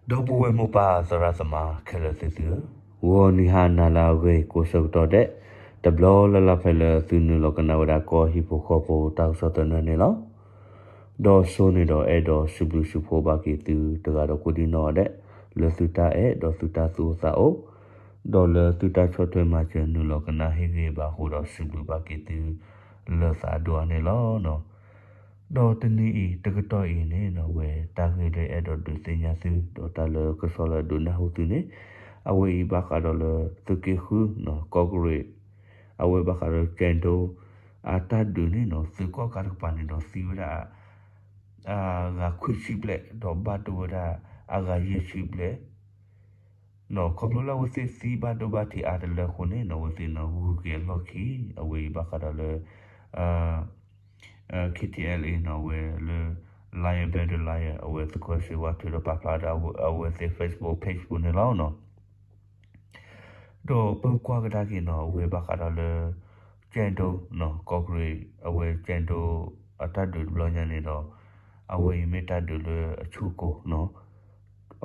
ဒီပုၢ်ဝဲၢ်မိၢ်ပၢ်သရၣ်သမါခဲလၢာ်သ့ၣ်သုဧၢ, ဂီၤနံၤဟါနၤလၢအဂ့ၤကိးဆၢကတီၢ်ဒဲး, တဘျီလၢ်လၢ်ဖဲလၢသုနုာ်လီၤကနၣ်ဝဲဒၣ်ကီၢ်ဟံၣ်ဖိဃီဖိတၢ်ကစီၣ်သနၢၣ်န့ၣ်လီၤ. ဒီးဆိန့ၣ်ဒီးအဲၣ်ဒိးစံးဘျုးစံးဖှိၣ်ဘၣ်က့ၤသုတဂၤဒီးကိးဒံနီၢ်ဒဲး, လၢသုတၢ်အဲၣ်ဒီးသုတၢ်သူၣ်အိၣ်သးအိၣ်, ဒီးလၢသုတၢ်ဆီၣ်ထွဲမၤစၢၤနုာ်လီၤကနၣ်ဟ့ၣ်ဂံၢ်ဘါအဃိဒီးစံးဘျုးဘၣ်က့ၤသု လၢသးဒိၣ်အါန့ၣ်လီၤ. ဒီးတနံၤအံၤတကတီၢ်အံၤန့ၣ်နီၢ် ဝဲတၢ်ဂ့ၢ်လၢအဲၣ်ဒိးဒုးသ့ၣ်ညါသု ဒီးတၢ်လၢကစီၣ်လၢအဒုးနၢ်ဟူသုန့ၣ်, အဝဲအံၤဘၣ်ဃးဒီးလၢသုးက့ဃုနီၢ် ကီၢ်ကရ့ၣ်, အဝဲဘၣ်ဃးဒီးကၠဲၣ်ဒိ အတၢ်ဒုးန့ၣ်နီၢ် သုးကီၣ်ကးတကပၤန့ၣ်ဒီးသံဝဲဒၣ် အဂၤခွံဆံဘျဲၣ် ဒီးဘၣ်ဒိဝဲဒၣ်အဂၤယဲၢ်ဆံဘျဲၣ် ခီဖျိလၢအဝဲသ့ၣ်သံဘၣ်ဒိဘၣ်ထံးအါတလၢအဃိန့ၣ်နီၢ် အဝဲသ့ၣ်နီၢ် ဂုၤက့ၤအလီၢ်ခံ အဝဲအံၤဘၣ်ဃးဒီးလၢ KTLA နီၢ် အဝဲလၢ Lion Battalion အဝဲသကိးစ့ဝါထုးဒီးပာ်ဖျါဒီးအဝဲသ့ၣ် Facebook page ပူၤန့ၣ်လီၤနီၢ်. ဒီးပကွၢ်ကဒါက့ၤနီၢ် အဝဲဘၣ်ဃးဒီးလၢ ကၠဲၣ်ဒိနီၢ် ကီၢ်ကရ့ၣ် အဝဲကၠဲၣ်ဒိ အတၢ်ဒုးတဘျီညါန့ၣ်ဒီး အဝဲအံၤမ့ၢ်တၢ်ဒုးလၢအဆူၣ်ကိၢ်နီၢ်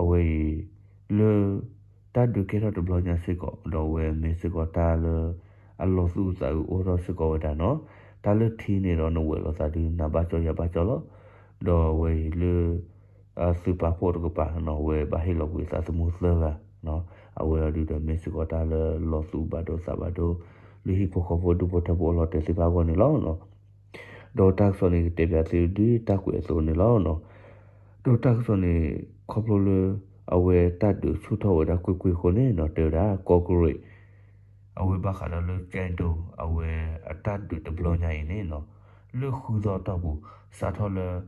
အဝဲအံၤ လၢ တၢ်ဒုးကဲထီၣ်တဘျီညါစ့ၢ်ကီး ဒီးအဝဲမ့ၢ်စ့ၢ်ကီးတၢ်လၢ အလီၤသူၣ်အုးသးအုးအိၣ်ထီၣ်စ့ၢ်ကီးဝဲဒၣ်နီၢ်. တၢ်လၢထံန့ၣ်ဒီးနဝဲၢ်လိာ်သးဒုးနၤဘၣ်ကၠီယၤဘၣ်ကၠီလီၤ. ဒီးအဝဲအံၤလၢ သုးပာ်ဖှိၣ်တကပၤနီၢ် အဝဲဘၣ်ဟ့ၣ်လီၤကွံာ်သးသမူသၢဂၤ အဝဲအံၤဒုးဒီးမ့ၢ်စ့ၢ်ကီးတၢ်လၢလီၤသူၣ်ဘၣ်ဒိသးဘၣ်ဒိ လၢဟံၣ်ဖိဃီဖိဒူၣ်ဖိထၢဖိအလီၤတဲာ်သ့ၣ်တဖၣ်အဂီၢ်န့ၣ်လီၤ. ဒီးတၢ်ကစီၣ်န့ၣ်ကတဲဘၣ်သုဒ်တၢ်ကွဲးအသိးန့ၣ်လီၤ. ဒီးတၢ်ကစီၣ်န့ၣ် ခီဖျိလၢ အဝဲတၢ်ဒုးဆူၣ်ထီၣ်ဝဲဒၣ်ကွ့ၢ်ကွ့ၢ်အဃိန့ၣ်နီၢ် တဲဝဲဒၣ် ကီၢ်ကရ့ၣ် အဝဲဘၣ်ဃးဒီးလၢကၠဲၣ်ဒိ အဝဲအတၢ်ဒုးတဘျီညါအံၤန့ၣ်နီၢ် လၢဃုသီအတီၢ်ပူၤ စးထီၣ်လၢ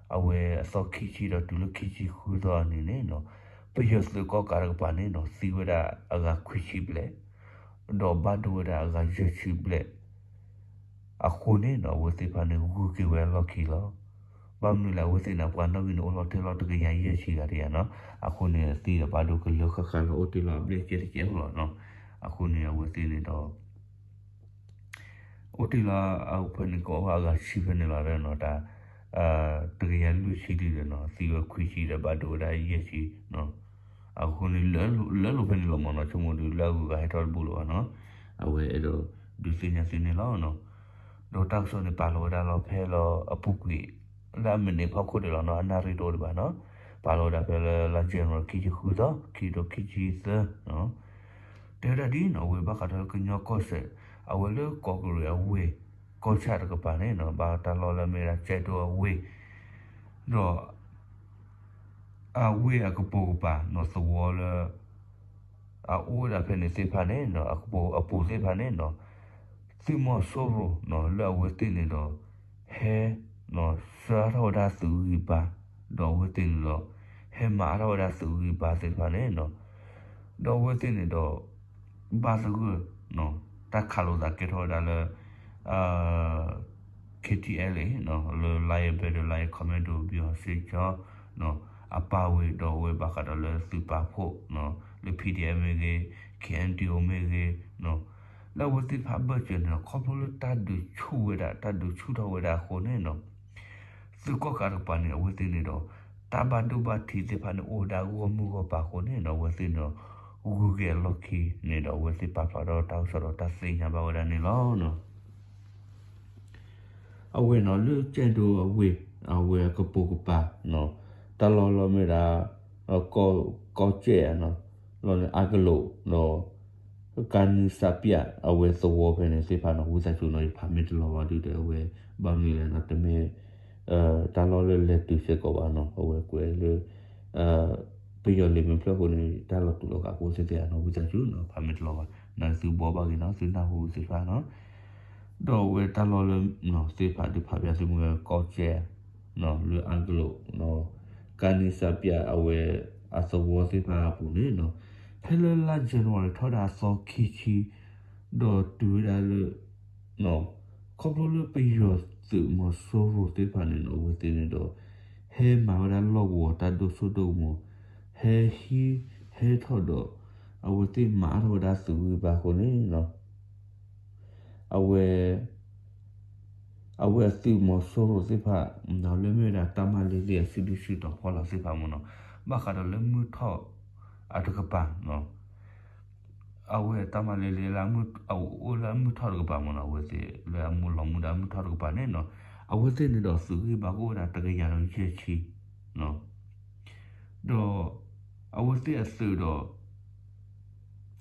အဝဲအသီခံဆံဒီးတုၤလၢခံဆံဃုသီအနံၤန့ၣ်နီၢ် ပယီၤသုးကီၣ်ကးတကပၤန့ၣ်နီၢ် သံဝဲဒၣ်အဂၤခွံဆံဘျဲၣ် ဒီးဘၣ်ဒိဝဲဒၣ်အဂၤယဲၢ်ဆံဘျဲၣ် အဃိန့ၣ်နီၢ် အဝဲသ့ၣ်တဖၣ်န့ၣ် ဂုၤက့ၤဝဲအလီၢ်ခံလီၤ. ဘၣ်မနုၤလဲၣ် အဝဲသ့ၣ်န့ၣ် ပှၤနီၣ်ဂံၢ်န့ၣ်အိၣ်လီၤထဲလီၤတကယၤယဲၢ်ဆံဂၤတယၤနီၢ် အဃိန့ၣ် သံဒီးဘၣ်ဒိကလၢဃၣ်ဃၣ်လၢအိၣ်တ့ၢ်လီၤအဘျဲၣ်ကဲတကဲဖိလီၤနီၢ်. အဃိန့ၣ် အဝဲသ့ၣ်န့ၣ်ဒီး အိၣ်တ့ၢ်လီၤအဖဲန့ၣ် ကအီၣ်ဘၣ်အဂၤဆံဖဲန့ၣ်လီၤဒီးနီၢ် တၢ် တကယၤလွံၢ်ဆံဒ်ဒီးနီၢ် သံဝဲခွံဆံဒီးဘၣ်ဒိဝဲဒၣ်ယဲၢ်ဆံ အဃိန့ၣ် လၢလိာ်ဖဲန့ၣ်လီၤမ့ၢ်နီၢ် ဆိကမိၣ်ဒုးလၢအဂုၤအဂၤဟဲထီၣ်တဘူၣ်လၢၤဘၣ်နီၢ်. အဝဲအဲၣ်ဒိးဒုးသ့ၣ်ညါသုန့ၣ်လီၤ. ဒီးတၢ်ကစီၣ်န့ၣ်ပာ်လီၤဝဲဒၣ်လီၤဖဲလီၤအပူၤကွံာ် လၢအမံးနံးဖီခိၣ်ဒံးလီၤနီၢ် အနၣ်ရံၣ်တအိၣ်ဒံးဘၣ်နီၢ်. ပာ်လီၤဝဲဒၣ်ဖဲလၢလါ January ခံဆံဃုသီ ခံကထိခံဆံသၢ တဲဝဲဒၣ်ဒ်နီၢ် အဝဲဘၣ်ဃးဒီးကညီကီၢ်စဲၣ် အဝဲလၢကီၢ်ကရ့ၣ်အဝ့ၢ် ကီၢ်ဆၣ်တကပၤန့ၣ်နီၢ် ဘၣ်တၢ်လီၢ်လၢမ့ၢ်ဝဲဒၣ်ကၠဲၣ်ဒိအဝ့ၢ် ဒီး အဝ့ၢ်အကပိာ်ကပၤနီၢ် သဝီလၢ အအိၣ်ဝဲဒၣ်ဖဲန့ၣ်သ့ၣ်တဖၣ်န့ၣ်နီၢ် အကပိာ်အပူၤသ့ၣ်တဖၣ်န့ၣ်နီၢ် သုးမီၤစိရိၤနီၢ် လၢအဝဲသ့ၣ်န့ၣ်ဒီး ဟဲ စၢထီၣ်ဝဲဒၣ်သုးဂံၢ်ဘါ ဒီးအဝဲသ့ၣ်န့ၣ်ဒီး ဟဲမၤအါထီၣ်ဝဲဒၣ်သုးဂံၢ်ဘါသ့ၣ်တဖၣ်န့ၣ်နီၢ် ဒီးအဝဲသ့ၣ်န့ၣ်ဒီး ဘၣ်သဂၢၢ် တၢ်ခးလိာ်သးကဲထီၣ်ဝဲဒၣ်လၢ KTLA လၢ Lion Battalion Commando ဘံၣ်ဟီၣ်စ့ကၠီ အပၢ်ဝံၤဒီးအဝဲဘၣ်ဃးဒီးလၢသုးပာ်ဖှိၣ် လၢ PDF မ့ၢ်ဂ့ၤ KNDO မ့ၢ်ဂ့ၤ လၢအဝဲသ့ၣ်တဖၣ်ဘၢၣ်စၢၤန့ၣ်ဒီး ခီဖျိလၢတၢ်ဒုးဆူၣ်ဝဲဒၣ် တၢ်ဒုးဆူၣ်ထီၣ်ဝဲဒၣ်အဃိန့ၣ်နီၢ် သုးကီၣ်ကးတကပၤန့ၣ် အဝဲသ့ၣ်န့ၣ်ဒီး တၢ်ဘၣ်ဒိဘၣ်ထံးသ့ၣ်တဖၣ်န့ၣ် အိၣ်ဝဲဒၣ်ဂီၢ်မုၢ်ဂီၢ်ပၤအဃိန့ၣ်ဒီး အဝဲသ့ၣ်န့ၣ်ဒီး ဂုၤက့ၤအလီၢ်ခံန့ၣ်ဒီး အဝဲသ့ၣ်ပာ်ဖျါထီၣ်တၢ်ကစီၣ်ဒီးတၢ်သ့ၣ်ညါဘၣ်ဝဲဒၣ်န့ၣ်လီၤ. အဝဲနီၢ် လၢကၠဲၣ်ဒိအဝ့ၢ် အဝဲအကပိာ်ကပၤ တၢ်လီၢ်လၢမ့ၢ်ဒၣ် ကီၢ်ကၠဲၣ် လီၤန့ၣ် အကလိာ်ဒီး ကါနံစးပျၢ် အဝဲသဝီဖဲန့ၣ်သ့ၣ်တဖၣ်နီၢ် ဝံသးစူၤနီၢ် ယဖးမ့ၢ်တလီၤဘၣ်ဒုးဒီး အဝဲ ဘၣ်မနုၤလဲၣ်နီၢ် တမ့ၢ် တၢ်လီၢ်လၢလဲၤတုၤစ့ၢ်ကီးဘၣ်နီၢ် အဝဲကွဲးလၢ ပယီၤလံာ်မဲာ်ဖျၢၣ်အဃိန့ၣ် တၢ်လီၤတူာ်လီၤကာ်ဖိသ့ၣ်သ့ၣ်နီၢ် ဝံသးစူၤနီၢ် ဖးမ့ၢ်တလီၤဘၣ် နာ်သုဘှီဘၣ်ဂ့ၤနီၢ် သုနၢ်ဟူသ့ၣ်တဖၣ်နီၢ် ဒီးအဝဲတၢ်လီၢ်လၢ သ့ၣ်တဖၣ်ဒုးဖးပၠးသုမ့ၢ်ဝဲကီၢ်ကၠဲၣ် လၢအကလိာ် ကါနံစးပျၢ်အဝဲ အသဝီသ့ၣ်တဖၣ်အပူၤန့ၣ်နီၢ် ဖဲလၢလါ January ထီၣ်ဒၣ်အသီခံဆံ ဒီးတုၤဝဲဒၣ်လၢ ခီဖျိလၢပယီၤသုးမီၤစိရိၤသ့ၣ်တဖၣ်န့ၣ်နီၢ် အဝဲသ့ၣ်န့ၣ်ဒီး ဟဲမၤဝဲဒၣ်လီၢ်ကဝီၤတၢ်ဒိၣ်စိဒိၣ်ကမီၤ ဟဲဟံးဟဲထီၣ်ဒီး အဝဲသ့ၣ်မၤအါထီၣ်ဝဲဒၣ်သုးဂံၢ်ဘါအဃိန့ၣ်နီၢ် အဝဲ အဝဲအသုးမီၤစိရိၤသ့ၣ်တဖၣ် လၢမ့ၢ်ဝဲဒၣ်တၢ်မၤလ့လ့အစုဒုစုတီၤဖီလာ်သ့ၣ်တဖၣ်မ့ၢ်နီၢ် ဘၣ်ဃးဒီးလၢမုၢ်ထီၣ်အတကပၤနီၤ, အဝဲတၢ်မၤလ့လ့လၢ အိၣ်လၢအမုၢ်ထီၣ်တကပၤမ့ၢ်နီၤ, အဝဲသ့ၣ်လၢအမူလီၤမူဒါအမုၢ်ထီၣ်တကပၤန့ၣ်နီၤ, အဝဲသ့ၣ်န့ၣ်ဒီးသုးဂံၢ်ဘါကအိၣ်ဝဲဒၣ်တကယၤဒီးယဲၢ်ဆံ ဒီးအဝဲသ့ၣ်အသုးဒီး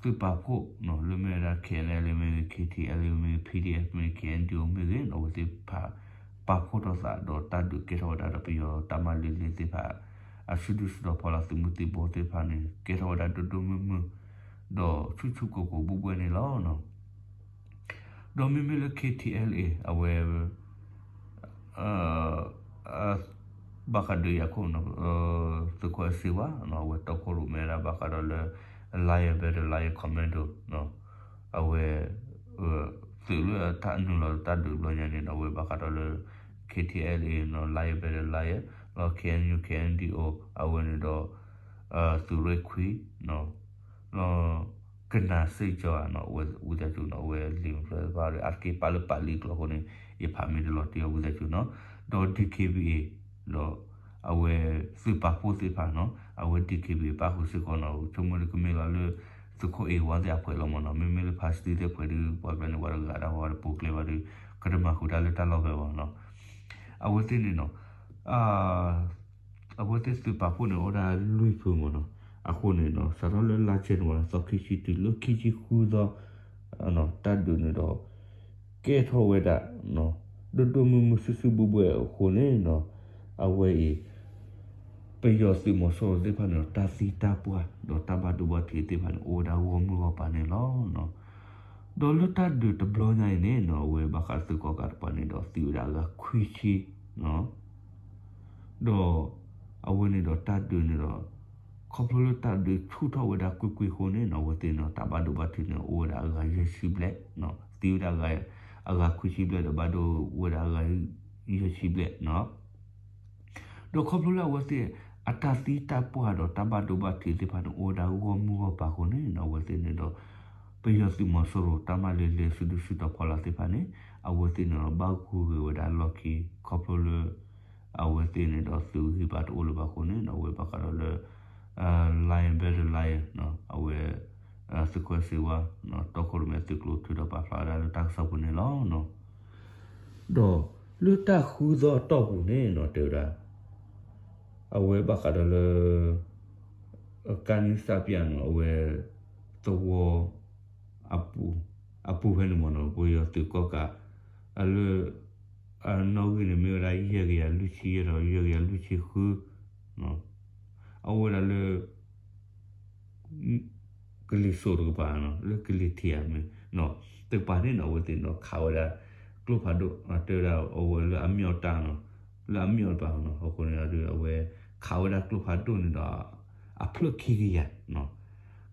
သုးပာ်ဖှိၣ်နီၤ လၢမ့ၢ်ဝဲဒၣ် K N L A မ့ၢ်ဂ့ၤ K T L A မ့ၢ်ဂ့ၤ P D F မ့ၢ်ဂ့ၤ K N D O မ့ၢ်ဂ့ၤနီၤ အဝဲသ့ၣ်တဖၣ် ပာ်ဖှိၣ်ထီၣ်သးဒီးတၢ်ဒုးကဲထီၣ်ဝဲဒၣ်ဒီးပယီၤတၢ်မၤလ့လ့သ့ၣ်တဖၣ် အစုဒုၣ်စုတီၤဖီလာ်သုးမုၢ်သံၣ်ဘိသ့ၣ်တဖၣ်န့ၣ် ကဲထီၣ်ဝဲဒၣ်ဒိၣ်ဒိၣ်မုၢ်မုၢ် ဒီးဆူၣ်ဆူၣ်ကိၢ်ကိၢ်ဘူးဘူးန့ၣ်လီၤ. ဒီးမ့မ့ၢ်လၢ K T L A အဝဲ ဘၣ်ဃးဒီးယၤခိၣ်နီၤ သုးခိၣ်အဲၣ်စ့ဝါနီၤ အဝဲတီခိၣ်ရိၣ်မဲဒၣ်ဘၣ်ဃးဒီးလၢ Lion Battalion Commando နီၤ အဝဲ သုးလၢအတၢ်နုာ်လီၤတၢ်ဒုးတဘျီညါန့ၣ်နီၤ အဝဲဘၣ်ဃးဒီးလၢ K T L A နီၤ Lion Battalion လီၤ K N U K N D O အဝဲန့ၣ်ဒီး သုးရ့ၣ်ခွံနီၤ လီၤ ကနၤစ့ၣ်ကၠီဧါနီၤ ဝံသးစူၤနီၤ အဝဲလံာ်မဖျၢၣ်သ့ၣ်တဖၣ်ဒီး အါတက့ၢ်ပာ်လၢပာ်လံကျိာ်အဃိန့ၣ် ယဖးမ့ၢ်တလီၤတံၢ်အီၤဝံသးစူၤနီၤ ဒီး D K B A ဒီး အဝဲသုးပာ်ဖှိၣ်သ့ၣ်တဖၣ်နီၤ အဝဲ D K B A ပၣ်ဃုာ်စ့ၢ်ကီးနီၤ ဆိကမိၣ်ဒ်ကမ့ၢ်လီၤလၢ သုးခိၣ်အ့ၣ်ဝါသ့ၣ်အဖှဲးလီၤမ့ၢ်နီၤ မ့မ့ၢ်လၢ ဖါစတံသ့ၣ်ဖှဲးဒီး ပှၤကျါန့ၣ် ပှၤတဂၤတၢ်ဝဲဒီးပိာ်ကျဲဘၣ်ဒီး ကတမၤဃုာ်တၢ်လၢတၢ်လီၢ်ဖဲဘၣ်နီၤ အဝဲသ့ၣ်န့ၣ်နီၤ အဝဲသ့ၣ်သုးပာ်ဖှိၣ်န့ၣ်အိၣ်ဒၣ်လွံၢ်ဖုမ့ၢ်နီၤ အဃိန့ၣ်နီၤ စးထီၣ်လၢလါကၠဲနဝါလီၤသီခံဆံတုၤလၢခံဆံဃုသီ တၢ်ဒုးန့ၣ်ဒီး ကဲထီၣ်ဝဲဒၣ် ဒိၣ်ဒိၣ်မုၢ်မုၢ်စုစုဘူးဘူးအဃိန့ၣ်နီၤ အဝဲအံၤ ပယီၤသုးမီၤစိရိၤသ့ၣ်တဖၣ်န့ၣ်ဒီး တၢ်သံတၢ်ပှၢ်ဒီးတၢ်ဘၣ်ဒိဘၣ်ထံးသ့ၣ်တဖၣ်န့ၣ် အိၣ်ဝဲဒၣ်ဂီၢ်မုၢ်ဂီၢ်ပၤန့ၣ်လီၤ. ဒီးလၢတၢ်ဒုးတဘျီညါအံၤန့ၣ်နီၤ အဝဲဘၣ်ဃးသုးကီၣ်ကးတပၤန့ၣ်ဒီး သံဝဲဒၣ်အဂၤခွံဆံ ဒီး အဝဲန့ၣ်ဒီးတၢ်ဒုးန့ၣ်ဒီး ခီဖျိလၢတၢ်ဒုးဆူၣ်ထီၣ်ဝဲဒၣ်ကွ့ၢ်ကွ့ၢ်အဃိန့ၣ်နီၤ အဝဲသ့ၣ်န့ၣ်ဒီး တၢ်ဘၣ်ဒိဘၣ်ထံးန့ၣ် အိၣ်ဝဲဒၣ်အဂၤယဲၢ်ဆံဘျဲၣ်, သံဝဲဒၣ်အဂၤခွံဆံဘျဲၣ်ဒီး ဘၣ်ဒိဝဲဒၣ်အဂၤယဲၢ်ဆံဘျဲၣ်နီၤ ဒီးခီဖျိလၢအဝဲသ့ၣ် အတၢ်သံတၢ်ပှၢ်ဒီးတၢ်ဘၣ်ဒိဘၣ်ထံးသ့ၣ်တဖၣ်န့ၣ် အိၣ်ဝဲဒၣ်ဂီၢ်မုၢ်ဂီၢ်ပၤအဃိန့ၣ်နီၤ အဝဲသ့ၣ်န့ၣ်ဒီး ပယီၤသုးမီၤစိရိၤတၢ်မၤလ့လ့စုဒုၣ်စုတီၤဖီလာ်သ့ၣ်တဖၣ်န့ၣ် အဝဲသ့ၣ်န့ၣ်ဒီး ဘၣ်ဂုၤဂ့ၤဝဲဒၣ်လီၢ်ခံ ခီဖျိလၢ အဝဲသ့ၣ်န့ၣ်ဒီးသုးဂံၢ်ဘါတအိၣ်လၢၤဘၣ်အဃိန့ၣ် အဝဲဘၣ်ဃးဒီးလၢ Lion Battalion အဝဲ သုးခိၣ်စ့ဝါ တီခိၣ်ရိၣ်မဲသုးကျိၤထုးဒီးပာ်ဖျါဝဲဒၣ်လၢတၢ်ကစီၣ်ပူၤန့ၣ်လီၤ. ဒီးလၢတၢ်ဃုသီအတီၢ်ပူၤန့ၣ်နီၤ တဲဝဲဒၣ် အဝဲဘၣ်ဃးဒီးလၢ ကါနံစၣ်ပျၢ်နီၤ အဝဲ သဝီ အပူၤဖဲန့ၣ်မ့ၢ်နီၤ ပယီၤသုးကီၣ်ကး အလၢ အနီၣ်ဂံၢ်န့ၣ်မ့ၢ်ဝဲဒၣ် ယဲၢ်ကယၤလွံၢ်ဆံယဲၢ်ဒီး ယဲၢ်ကယၤလွံၢ်ဆံဃု အအိၣ်ဝဲဒၣ်လၢ ကလံၤစိးတကပၤနီၤ လၢကလံၤထံးဧါမ့ၢ် တကပၤန့ၣ်နီၤ အဝဲသ့ၣ်နီၤ ခးဝဲဒၣ် ကျိဖးဒိၣ် တဲဝဲဒၣ်အဝဲလၢအမ့ၢ်အီၣ်တၢ်နီၤ လၢအမ့ၢ်အီၣ်တပၤနီၤ အဃိန့ၣ်ဒီး အဝဲခးဝဲဒၣ်ကျိဖးဒိၣ်န့ၣ်ဒီး အဖျၢၣ်ခံကယၤ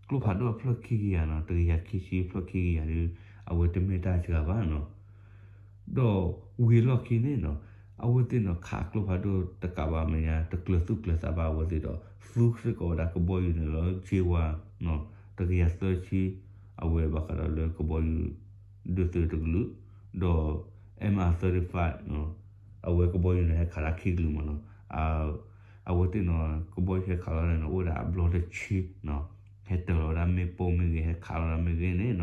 ကျိဖးဒိၣ်အဖျၢၣ်ခံကယၤနီၤ တကယၤခံဆံဖျၢၣ်ခံကယၤဒီး အဝဲတမ့ၢ်တၢ်စှၤဘၣ်နီၤ ဒီးဝံၤလီၢ်ခံန့ၣ်နီၤ အဝဲသ့ၣ်နီၤ ခးကျိဖးဒိၣ်တကးဘၣ်မဲာ်ညါ တကျၢၤသူၣ်ကျၢၤသးဘၣ်အဝဲသ့ၣ်ဒီး သူစ့ၢ်ကီးဝဲဒၣ်ကဘီယူၤန့ၣ်လီၤ ကၠ့ဝါ တကယၤသၢဆံ အဝဲဘၣ်ဃးဒီးလၢကဘီယူၤ ဒုးသုးတကလုာ် ဒီး M R thirty-five အဝဲကဘီယူၤန့ၣ် ဟဲခးလၢခံကလုာ်မ့ၢ်နီၤ အဝဲသ့ၣ်နီၤ ကဘီယူၤဟဲခးလီၤန့ၣ် အိၣ်ဝဲဒၣ်အဘျီတဆံ ဟဲတၢၤလီၤဝဲဒၣ်မ့ၣ်ပိၢ်မ့ၢ်ဂ့ၤ ဟဲခးလီၤဝဲဒၣ်မ့ၢ်ဂ့ၤန့ၣ်နီၤ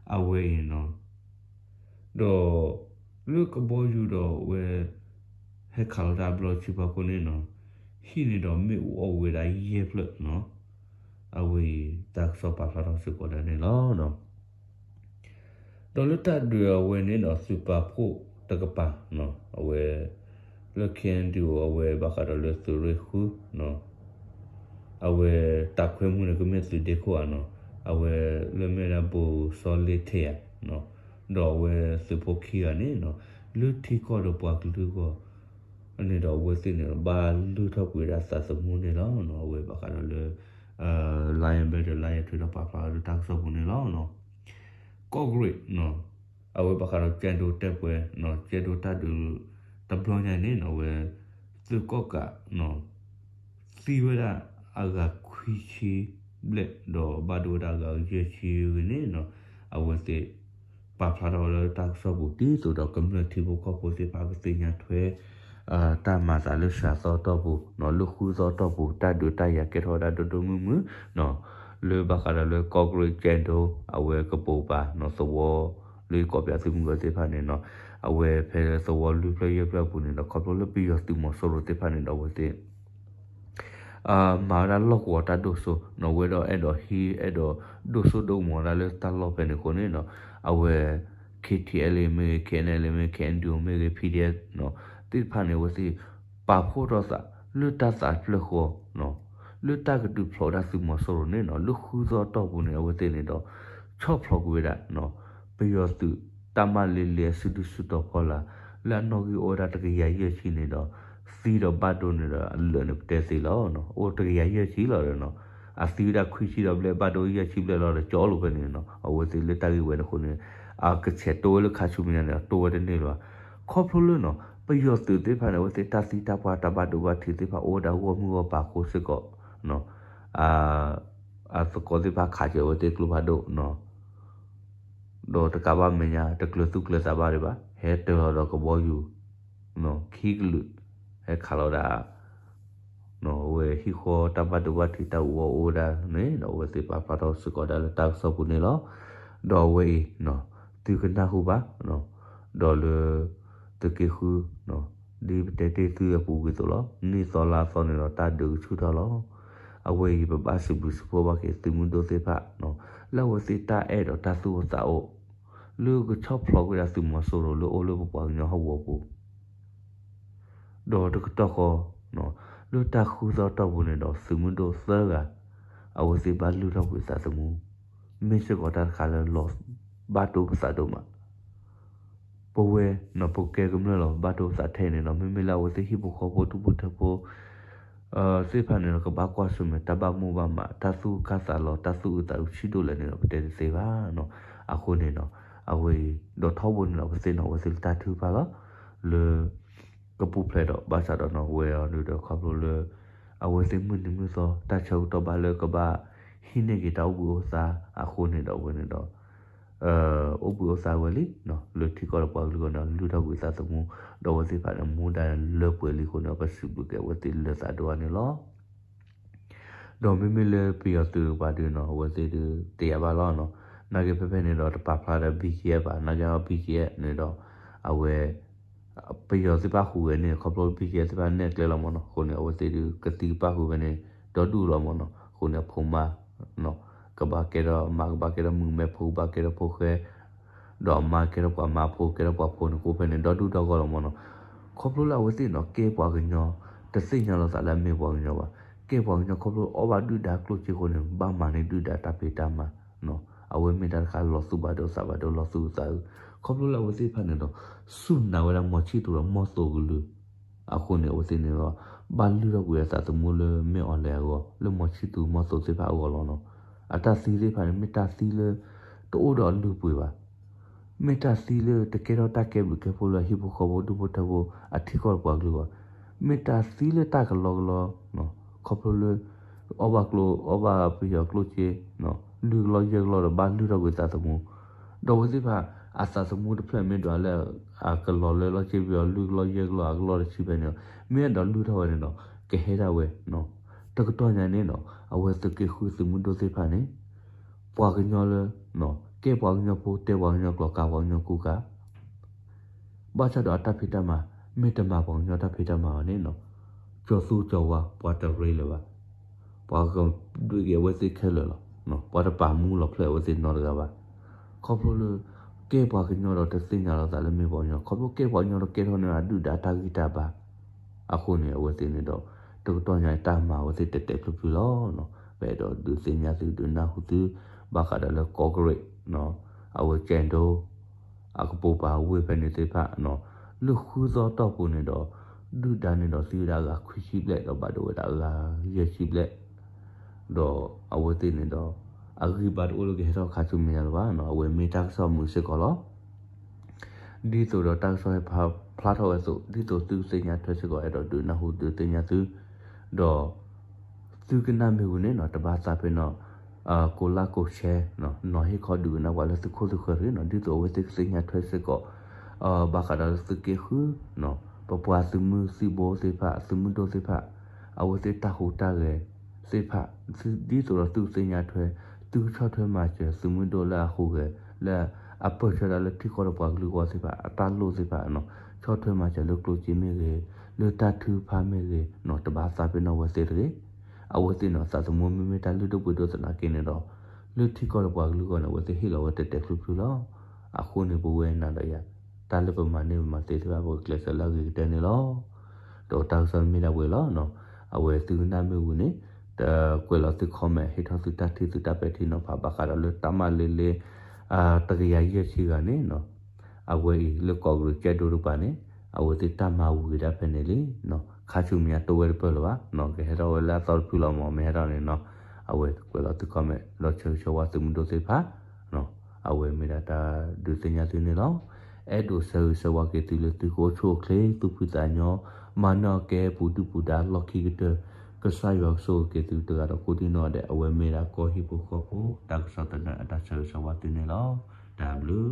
အဝဲအံၤနီၤ ဒီး လၢကဘီယူၤဒီးအဝဲ ဟဲခးလီၤတၢ်ဘျီတဆံဖီခိၣ်န့ၣ်နီၤ ဟံၣ်န့ၣ်ဒီးမ့ၣ်အူအီၣ်ဝဲဒၣ်ယဲၢ်ဖျၢၣ်နီၤ အဝဲအံၤတၢ်ကစီၣ်ပာ်ဖျါထီၣ်စ့ၢ်ကီးဒၣ်န့ၣ်လီၤ. ဒီးလၢတၢ်ဒုးအဝဲန့ၣ်ဒီး သုးပာ်ဖှိၣ်တကပၤ အဝဲ လၢ K N D O အဝဲဘၣ်ဃးဒီးလၢသုးရ့ၣ်ဃု အဝဲတၢ်ခွဲမူန့ၣ် ကမ့ၢ်သုးဒ့ခိၣ်ဧါနီၤ အဝဲလၢမ့ၢ်ဒၣ်ဘိၣ်စီလ့ထ့ဧါ ဒီးအဝဲသုးဖိခံဂၤန့ၣ်နီၤ လၢထံကီၢ်ဒီးပှၤကလုာ်အဂီၢ် န့ၣ်ဒီးအဝဲသ့ၣ်န့ၣ်ဒီး ဘၣ်လုၢ်ထီၣ်ကွံာ်ဝဲဒၣ်သးသမူန့ၣ်လီၤ. အဝဲဘၣ်ဃးဒီးလၢ Lion Battalion ထုးဒီးပာ်ဖျါလၢတၢ်ကစီၣ်ပူၤန့ၣ်လီၤ. ကီၢ်ကရ့ၣ် အဝဲဘၣ်ဃးဒီးကၠဲးဒိတဲပှဲၤ ကၠဲးဒိတၢ်ဒုး တဘျီညါန့ၣ်နီၤ အဝဲ သုးကီၣ်ကး သံဝဲဒၣ်အဂၤခွံဆံဘျဲၣ် ဒီးဘၣ်ဒိဝဲဒၣ်အဂၤယဲၢ်ဆံဂ့ၤန့ၣ်နီၤ အဝဲသ့ၣ် ပာ်ဖျါထီၣ်ဝဲလၢတၢ်ကစီၣ်ပူၤ ဒ်သိးဒီးကမျၢၢ်ထံဖိကီၢ်ဖိသ့ၣ်တဖၣ်ကသ့ၣ်ညါထွဲ တၢ်မၤသးလၢစှၤသီအတီၢ်ပူၤနီၤ လၢဃုသီအတီၢ်ပူၤ တၢ်ဒုးတၢ်ယၤကဲထီၣ်ဝဲဒၣ်ဒိၣ်ဒိၣ်မုၢ်မုၢ်နီၤ လၢဘၣ်ဃးဒီးလၢကီၢ်ကရ့ၣ်ကၠဲၣ်ဒိ အဝဲကပိာ်ပၤနီၤ သဝီ လၢယကိးပၠးသုမုၢ်ဂီၤသ့ၣ်တဖၣ်န့ၣ်နီၤ အဝဲဖဲသဝီလွံၢ်ဖျၢၣ်ယဲၢ်ဖျၢၣ်အပူၤန့ၣ်ဒီး ခီဖျိလၢပယီၤသုးမီၤစိရိၤသ့ၣ်တဖၣ်န့ၣ်ဒီး အဝဲသ့ၣ် မၤဝဲဒၣ်လီၢ်ကဝီၤတၢ်ဒိၣ်စိနီၤ ဝဲဒီးအဲၣ်ဒိးဟံး အဲၣ်ဒိးဒိၣ်စိဒိၣ်ကမီၤဝဲဒၣ်လၢတၢ်လီၢ်ဖဲန့ၣ်အဃိန့ၣ်နီၤ အဝဲ K T L A မ့ၢ်ဂ့ၤ K N L A မ့ၢ်ဂ့ၤ K N D O မ့ၢ်ဂ့ၤ P D F နီၤ သ့ၣ်တဖၣ်န့ၣ် အဝဲသ့ၣ် ပာ်ဖှိၣ်ထီၣ်သး လၢတၢ်သးဖျၢၣ်ဃီနီၤ လၢတၢ်ကဒုးဖျိးဝဲဒၣ်သုးမီၤစိရိၤန့ၣ်နီၤ လၢဃုသီအတီၢ်ပူၤန့ၣ် အဝဲသ့ၣ်န့ၣ်ဒီး ဆီၣ်ဖျိးကွံာ်ဝဲဒၣ်နီၤ ပယီၤသုး တၢ်မၤလ့လ့အစုဒုၣ်စုတီၤဖီလာ် လၢအနီၣ်ဂံၢ်အိၣ်ဝဲဒၣ်တကယၤယဲၢ်ဆံန့ၣ်ဒီး သံဒီးဘၣ်ဒိန့ၣ်ဒီးအလၢာ်န့ၣ်ပတဲသ့လီၤ. အိၣ်တကယၤယဲၢ်ဆံလီၤဒီးနီၤ အသံဝဲဒၣ်ခွံဆံဒီးဘျဲၣ် ဘၣ်ဒိယဲၢ်ဆံဘျဲၣ်လီၤဒီး ကၠီလိာ်ဖဲန့ၣ်နီၤ အဝဲသ့ၣ်လၢတၢ်ဂ့ၢ်ဝဲန့ၣ်အဃိန့ၣ် အကဆဲးတိဝဲလၢခါဆူမဲာ်ညါန့ၣ် တိဝဲတန့ၢ်လၢၤဘၣ်. ခီဖျိလၢနီၤ ပယီၤသုးသ့ၣ်တဖၣ်န့ၣ် အဝဲသ့ၣ်တၢ်သံတၢ်ပှၢ်တၢ်ဘၣ်ဒိဘၣ်ထံးသ့ၣ်တဖၣ်အိၣ်ဝဲဒၣ်ဂီၢ်မုၢ်ဂီၢ်ပၤအဃိစ့ၢ်ကီး အသကိးသ့ၣ်တဖၣ်ခးစၢၤအဝဲသ့ၣ်ကျိဖးဒိၣ်နီၤ ဒီးတကးဘၣ်မဲာ်ညါ တကျၢၤသူၣ်ကျၢၤသးဘၣ်ဒံးဘၣ် ဟဲတၢၤလီၤဒီးကဘီယူၤ ခံကလုာ် ဟဲခးလီၤဒၣ် အဝဲဟံၣ်ဃီတၢ်ဘၣ်ဒိဘၣ်ထံးတၢ်အူအီၣ်အိၣ်ဝဲဒၣ်န့ၣ်ဒီး အဝဲသ့ၣ်ပာ်ဖျါထီၣ်စ့ၢ်ကီးဒၣ်လၢတၢ်ကစီၣ်ပူၤန့ၣ်လီၤ. ဒီးအဝဲအံၤ သုကနၢ်ဟူဘၣ် ဒီးလၢ သုးက့ဃု ဒ်ပတဲတ့ၢ်သုအပူၤကွံာ်အသိးလီၤ. နံၣ်သီလါသီန့ၣ်ဒီးတၢ်ဒုးကဆူၣ်ထီၣ်လီၤ. အဝဲအံၤပဘၣ်စံးဘျုးစံးဖှိၣ်ဘၣ်က့ၤသုးမုၢ်ဒိၣ်သ့ၣ်တဖၣ် လၢအဝဲသ့ၣ်တၢ်အဲၣ်ဒီးတၢ်သူၣ်အိၣ်သးအိၣ် လၢကဆီၣ်ဖျိးကွံာ်ဒၣ်သုးမီၤစိရိၤလၢအိၣ်လၢပပှၤကညီဟီၣ်ကဝီၤပူၤ ဒီးတကတီၢ်ဃီ လၢတၢ်ဃုသီတီၢ်ပူၤန့ၣ်ဒီး သုးမုၢ်ဒိၣ်သၢဂၤ အဝဲသ့ၣ်ဘၣ်လုၢ်ထီၣ်ကွံာ်သးသမူ မ့ၢ်စ့ၢ်ကီးတၢ်တခါလၢလီၤဘၣ်ဒိပသးဒိၣ်မး ပဝဲနီၤ ပကဲကမျၢၢ်လီၤ ဘၣ်ဒိပသးထဲန့ၣ်ဒီး မ့မ့ၢ်လၢအဝဲသ့ၣ်ဟံၣ်ဖိဃီဖိဒူၣ်ဖိထၢဖိ သ့ၣ်တဖၣ်န့ၣ်ဒီး ကဘၣ်ကွၢ်ဆၢၣ်မဲာ်တၢ်ဘၣ်မိၣ်ဘၣ်မး တၢ်သူၣ်ကၢ်သးလီၤ တၢ်သူၣ်အုးသးအုးဆံးဒိၣ်လဲၣ်န့ၣ်ဒီး ပတဲတသ့ဘၣ်နီၤ. အဃိန့ၣ်နီၤ အဝဲအံၤ ဒီးထီဘိန့ၣ်ဒီး ပသ့ၣ်နီၣ်အဝဲသ့ၣ်လၢတၢ်ထုကဖၣ်လီၤ လၢ ကပူၤဖျဲးဒီး ဘၣ်ဆၣ်ဒီးနီၤ ဝဲအီၤဒုးဒီးခီဖျိလၢ အဝဲသ့ၣ်မုၢ်နံၤမုၢ်သီ တၢ်ဆၢကတီၢ်ဘၣ်လၢကဘၣ်ဟံးန့ၢ်က့ၤတၢ်အိၣ်ဘှံးအိၣ်သါအဃိန့ၣ်ဒီး အဝဲန့ၣ်ဒီး အိၣ်ဘှံးအိၣ်သါဝဲလံ လၢထံကီၢ်ဒီးပှၤကလုာ်အဂီၢ်န့ၣ် လုၢ်ထီၣ်ကွံာ်သးသမူ ဒီးအဝဲသ့ၣ်တဖၣ်န့ၣ် မူဒါလၢပှဲၤလံအဃိန့ၣ် ပစံးဘျုးက့ၤအဝဲသ့ၣ်လၢသးဒိၣ်အါန့ၣ်လီၤ. ဒီးမ့မ့ၢ်လၢပယီၤသုးတကပၤဒုးနီၤ အဝဲသ့ၣ်ဒုးတယာ်ဘၣ်လီၤနီၤ. နာ်က့ဖဲဖဲန့ၣ်ဒီး တပာ်ဖျါဒီး B G F ဘၣ် နာ်က့ B G F န့ၣ်ဒီး အဝဲ ပယီၤသ့ၣ်တဖၣ်ဟူးဂဲၤန့ၣ် ခီဖျိ B G F သ့ၣ်တဖၣ်နဲၣ်ကျဲလီၤမ့ၢ်နီၤ. အဃိန့ၣ် အဝဲသ့ၣ်ဒုးကသံကပၣ်ဃုာ်ဖဲန့ၣ် ဒီဒူၣ်လီၤမ့ၢ်နီၤ. အဃိန့ၣ် အဖိမါ ကဘၣ်ကဲထီၣ် အမါကဘၣ်ကဲထီၣ်မုၣ်မဲ ဖိကဘၣ်ကဲထီၣ်ဖိဃဲ ဒီးအမါကဲထီၣ်ပှၤမါဖိ ကဲထီၣ်ပှၤဖိန့ၣ် ကအိၣ်ဖဲန့ၣ် ဒီဒူၣ်ဒီဂီၢ်လီၤမ့ၢ်နီၤ. ခီဖျိလၢအဝဲသ့ၣ်နီၤ ကဲပှၤကညီ တသ့ၣ်ညါလီၤသးလၢအမ့ၢ်ပှၤကညီဘၣ်. ကဲပှၤကညီခီဖျိအီၣ်ဘၣ်ဒုၣ်ဒါကျိၣ်စ့အဃိန့ၣ် ဘၣ်မၤန့ၢ်ဒုၣ်ဒါတၢ်ဖံးတၢ်မၤ အဝဲမ့ၢ်တၢ်တခါ လီၤသူၣ်ဘၣ်ဒိသးဘၣ်ဒိ လီၤသူၣ်အုးသးအုး. ခီဖျိလၢအဝဲသ့ၣ်တဖၣ်န့ၣ်ဒီး စူၢ်နာ်ဝဲဒၣ်မီၤဆံၣ်သူးဒီးမီၤသိးကလုာ် အဃိန့ၣ် အဝဲသ့ၣ်န့ၣ်ဒီး ဘၣ်လုၢ်ထီၣ်ကွံာ်အသးသမူလၢမ့ၢ်အီၤလဲၣ်အဂီၢ် လၢမီၤဆံၣ်သူးမီၤသိးသ့ၣ်တဖၣ်အဂီၢ်လီၤနီၤ. အတၢ်သံသ့ၣ်တဖၣ်န့ၣ် မ့ၢ်တၢ်သံလၢ တအိၣ်ဒီးအလုၢ်အပှ့ၤဘၣ် မ့ၢ်တၢ်သံလၢတကဲထီၣ်တၢ်ကဲဘျုးကဲဖှိၣ်လၢအဟံၣ်ဖိဃီဖိဒူၣ်ဖိထၢဖိ အထံကီၢ်ဒီးပှၤကလုာ်ဘၣ်. မ့ၢ်တၢ်သံလၢတၢ်ကလီကလီ ခီဖျိလၢ အီၣ်ဘၣ်ကျိ အီၣ်ဘၣ်ပယီၤကျိၣ်စ့ လွံၢ်ကလီယဲၢ်ကလီဒီးဘၣ်လုၢ်ထီၣ်ကွံာ်သးသမူ ဒီးအဝဲသ့ၣ်တဖၣ် အသးသမူတဖျၢၣ်မ့ၢ်ဒွးလၢ အကလီၤလၢလီၢ်စ့ပယီၤလွံၢ်ကလီယဲၢ်ကလီအကလီၢ်တဆံဖဲန့ၣ် မ့ၢ်အဲၣ်ဒိးလုၢ်ထီၣ်ဝဲန့ၣ်ဒီး ကဟဲဒၣ်ဝဲ တကတီၢ်ညါန့ၣ်နီၤ အဝဲသုးက့ဃုသုးမုၢ်ဒိၣ်သ့ၣ်တဖၣ်န့ၣ် ပှၤကညီလၢ ကဲပှၤကညီဖိ တဲပှၤကညီကျိာ် ကၤပှၤကညီကူကၤ ဘၣ်ဆၣ်ဒီးအတၢ်ဖံးတၢ်မၤ မ့ၢ်တမၤပှၤကညီတၢ်ဖံးတၢ်မၤဘၣ်န့ၣ်နီၤ ကၠီၤသူကၠီၤဝါ ပှၤတရ့လၢၤဘၣ်. ပှၤကဒွံးက့ၤအဝဲသ့ၣ်ခဲလၢာ်လီၤ. ပှၤတပာ်မူလီၤဖျဲၣ်အဝဲသ့ၣ်နီတဂၤဘၣ်. ခီဖျိလၢ ကဲပှၤကညီဒီးတသ့ၣ်ညါလီၤသးလၢမ့ၢ်ပှၤကညီ ခီဖျိကဲပှၤကညီဒီးကဲထီၣ်န့ၢ်အဒုၣ်ဒါတၢ်ဂံၢ်တၢ်ဘါ အဃိန့ၣ် အဝဲသ့ၣ်န့ၣ်ဒီး တကတီၢ်ညါတၢ်မၤအဝဲသ့ၣ်တဲာ်တဲာ်ဖျုးဖျုးလီၤ. ပအဲၣ်ဒိးဒုးသ့ၣ်ညါသုဒုးနၢ်ဟူသု ဘၣ်ဃးဒီးလၢကီၢ်ကရ့ၣ် အဝဲကၠဲၣ်ဒိ အကပိာ်ပၤဝ့ၢ်ဖဲန့ၣ်သ့ၣ်တဖၣ် လၢဃုသီတီၢ်ပူၤန့ၣ်ဒီး ဒုၣ်ဒါန့ၣ်ဒီးသံဝဲဒၣ်အဂၤခွံဆံဘျဲၣ် ဒီးဘၣ်ဒိဝဲဒၣ်အဂၤယဲၢ်ဆံဘျဲၣ် ဒီးအဝဲသ့ၣ်န့ၣ်ဒီး အဂံၢ်ဘါတအိၣ်လၢကဟဲထီၣ်ခါဆူမဲာ်ညါလၢၤဘၣ်. အဝဲမ့ၢ်တၢ်ကစီၣ်မုာ်စ့ၢ်ကီးလီၤ. ဒ်သိးဒီးတၢ်ကစီၣ်ဟဲဖျါထီၣ်ဝဲအသိး ဒ်သိးသုကသ့ၣ်ညါထွဲစ့ၢ်ကီး အဲၣ်ဒိးဒုးနၢ်ဟူဒုးသ့ၣ်ညါသု ဒီး သုကနၣ်မ့ၢ်ဝံၤန့ၣ်နီၤ တဘၣ်သးဖဲနီၤ ကိးlikeကိးshare နီၤ ဟ့ၣ်ခီဒုးကနၣ်ပှၤလၢသုခိၣ်သုဃၢၤတဂ့ၤနီၤ ဒ်သိးအဝဲသ့ၣ်ကသ့ၣ်ညါထွဲစ့ၢ်ကီး ဘၣ်ဃးဒီးသုးက့ဃုနီၤ ပပှၤသုးမုၢ်သံၣ်ဘိသ့ၣ်တဖၣ် သုးမုၢ်ဒိၣ်သ့ၣ်တဖၣ် အဝဲသ့ၣ်တၢ်ဟူးတၢ်ဂဲၤသ့ၣ်တဖၣ် ဒ်သိးဒီးသုကသ့ၣ်ညါထွဲ သုကဆီၣ်ထွဲမၤစၢၤသုးမုၢ်ဒိၣ်လၢအဟူးဂဲၤ လၢအပၢၢ်ဆၢဒၣ်လၢထံကီၢ်ဒီးပှၤကလုာ်အဂီၢ်သ့ၣ်တဖၣ် အတၢ်လိၣ်သ့ၣ်တဖၣ်နီၤ ဆီၣ်ထွဲမၤစၢၤလၢကျိၣ်စ့မ့ၢ်ဂ့ၤ လၢတၢ်ထုကဖၣ်မ့ၢ်ဂ့ၤနီၤ တဘၣ်သးပ့ၤနီၣ်ဝဲသ့ၣ်တဂ့ၤ. အဝဲသ့ၣ်နီၤ သးသမူမ့မ့ၢ်တၢ်လုၢ်ဒိၣ်ပှ့ၤဒိၣ်သနာ်က့န့ၣ်ဒီး လၢထံကီၢ်ဒီးပှၤကလုာ်အဂီၢ်န့ၣ် အဝဲသ့ၣ်ဟ့ၣ်လီၤဝဲတဲာ်တဲာ်ဖျုဖျုလီၤ. အဃိန့ၣ် ပဝဲနၤဒီးယၤ တၢ်လၢပမၤန့ၢ်ပမၤသ့သ့ၣ်တဖၣ် ပကကျဲးစၢးလၢအဂ့ၤကတၢၢ်န့ၣ်လီၤ. ဒီးတၢ်ကစီၣ်မ့ၢ်ဒၣ်ဝဲလီၤ. အဝဲသုကနၣ်မ့ၢ်ဝံၤန့ၣ် တကွဲးလီၤသု comment ဟ့ၣ်ထီၣ်သုတၢ်ထံၣ်သုတၢ်ပဲာ်ထံနီၤဖး ဘၣ်ဃးဒီးလၢတၢ်မၤလ့လ့ တကယၤယဲၢ်ဆံဂၤန့ၣ်နီၤ အဝဲအံၤလၢကီးကရံးကဲဒိတကပၤန့ၣ် အဝဲသ့ၣ်တၢ်မၤဝံၤဒၣ်ဖဲန့ၣ်လံ. ခါဆူညါတဝဲတပၢၢ်လၢၤဘၣ်, ကဟဲထီၣ်ဝဲလၢအသီတဖုလီၤမး မ့ၢ်ဟဲထီၣ်န့ၣ်နီၤ အဝဲကွဲးလီၤသု comment ဒီးဆၢဂ့ၤဆၢဝါသုးမုၢ်ဒိၣ်သ့ၣ်တဖၣ် အဝဲမ့ၢ်ဒၣ်တၢ်ဒုးသ့ၣ်ညါသုန့ၣ်လီၤ. အဲၣ်ဒိးဆၢဂ့ၤဆၢဝါက့ၤသုလၢသုကအိၣ်ဆူၣ်အိၣ်ချ့ သူၣ်ဖှံသးညီ မၤနၢၤအီၤကဲပူၤဒုၣ်ပူၤဒါလီၢ်ခံကတၢၢ် ကစၢ်ယွၤကဆိၣ်ဂ့ၤက့ၤသုတဂၤဒီးကိးဒံနီၢ်ဒဲး အဝဲမ့ၢ်ဒၣ်ကီၢ်ဟံၣ်ဖိဃီဖိ တၢ်ကစီၣ်သနၢၣ်အတၢ်ဆၢဂ့ၤဆၢဝါသုန့ၣ်လီၤ. တၢ်ဘျုး